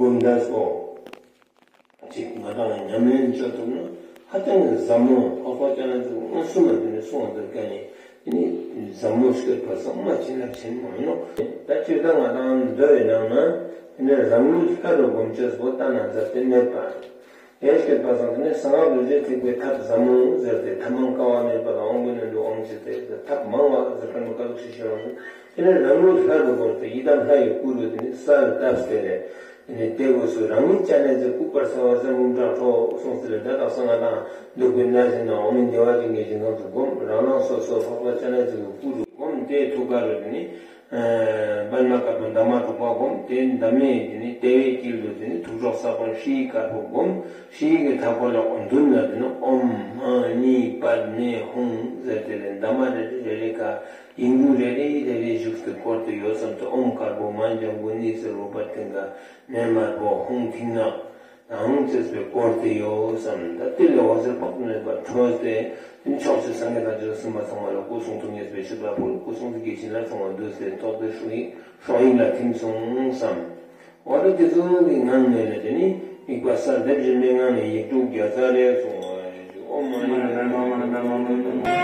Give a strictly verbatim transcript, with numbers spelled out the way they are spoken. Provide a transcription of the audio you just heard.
འདུག་འདྲ་སོ། ཅིག་ང་དང་ཉམས་ལེན་བཅོ་ཐུབ་ན་ཧ་ཅང་གི་ཟབ་མོ། འཕགས་པ་སྤྱན་རས་གཟིགས་མངོན་སུམ་ལ་དེ་ནས་གསུངས་པ་དེ་ཀ་ནས་དེ་ནས་ཟབ་མོ་སྐྱོད་པ་སོགས་མ་བྱིན་རླབས་ཆེན་མང་ཡོད། ད་སྤྱིར་བཏང་ང་དང་མདོ་ཡི་ནང་ན་དེ་ནས་རང་ལུས་ལྷ་རུ་བསྒོམ་ཅེས་པོ་ལྟ་ན་མཛད་དེ་མེད་པ། དེ་སྐྱོད་པ་སོགས་དེ་ནས་གསང་སྔགས་ལུས་རྩལ་ཐེག་པའི་ཐབས་ཟབ་མོ་ཟེར་ཏེ་ཐ་མང་དཀའ་བ་མེད་པ་ལ་དབང་པོའི་ནང་དུ་དབང་བྱེད་དེ་ཐབས་མང་བ་ཟེར་མཁན་པོ་ཀ་ཟུག་ཞིག་ཤོད་རང་ཟེར། དེ་ནས་རང་ལུས་ལྷ་རུ་བསྒོམ་སྟེ་ཡི་དམ་ལྷ་ཡི་སྐུ་རུ་དེ་ནས་གསལ་བཏབ་སྟེ་རེ། དེ་ནས་དེ་དགོས་སུ་རང་ཉིད་སྤྱན་རས་གཟིགས་སྐུ་དཀར་གསལ་བ་ཟེར་མོ་འདྲ་ཁྲོ་གསུངས་ཟེར་ལ་ད་དག་ས་ང་དང་འདུག་པའི་ན་ཟིན་ན་འོ་མའི་བདེ་བ་ཅན་གྱི་ཞིང་ཁམས་སུ་བསྒོམ། རང་རང་སོ་སོ་འཕགས་པ་སྤྱན་རས་གཟིགས་ཀྱི་སྐུ་རུ་བསྒོམ་སྟེ་ཐུགས་ཀ་རུ་དེ་ནས་པདྨ་དཀར་པོ་འདབ་མ་དྲུག་པ་བསྒོམ། དེ་འདབ་མའི་དེ་ནས་ལྟེ་བའི་དཀྱིལ་དུ་དེ་ནས་ཐུགས་སྲོག་ས་བོན་ཧྲཱིཿ་དཀར་པོ་བསྒོམ། ཧྲཱིཿ་གི་མཐའ་སྐོར་ལ་མདུན་ལ་དེ་ནས་ཨོཾ་མ་ཎི་པདྨེ་ཧཱུྃ་ཟེར་དེ་ལས་འདབ་མ་རེ་རེ་རེ་རེ་ཀ་ཡིག་འབྲུ་རེ་རེ་རེ་རེ་བཞུགས་ཏེ་བསྐོར་ཏེ་ཡོད་བསམ་སྟེ། ཨོཾ་དཀར་པོ་མ་ལྗང་གུ་ནི་ཟེར་རོ་པ་ཏིང་ག་མེ་དམར་པོ་ཧཱུྃ་མཐིང་ནག་དང་ཅེས་པའི་བསྐོར་ཏེ་ཡོད་བསམ། ད་དེ་ལས་འོད་ཟེར་དཔག་ཏུ་མེད་པ་འཕྲོས་ཏེ་དེ་ནས་ཕྱོགས་བཅུའི་སངས་རྒྱས་དང་བཅོམ་ལྡན་འདས་ཚང་མ་ལ་སྐུ་གསུང་ཐུགས་མཉེས་པའི་ཕྱིར་ལ་ཕུལ། སྐུ་གསུང་ཐུགས་ཀྱི་བྱིན་རླབས་ཚང་མ་བསྡུས་ཏེ་ཐོབ་སྟེ་ཧྲཱིཿ་ཡིག་ལ་ཐིམ་སོང་བསམ། འོ་ད་དེ་ཚོ་གི་ངང་ནས་ལས་དེ་ནི་དམིགས་པ་གསལ་འདེབས་བཞིན་པའི་ངང་ནས་ཡིག་དྲུག་བརྒྱ་རྩ་རེ་གསུངས། ཨོཾ་མ་ཎི་པདྨེ་ཧཱུྃ།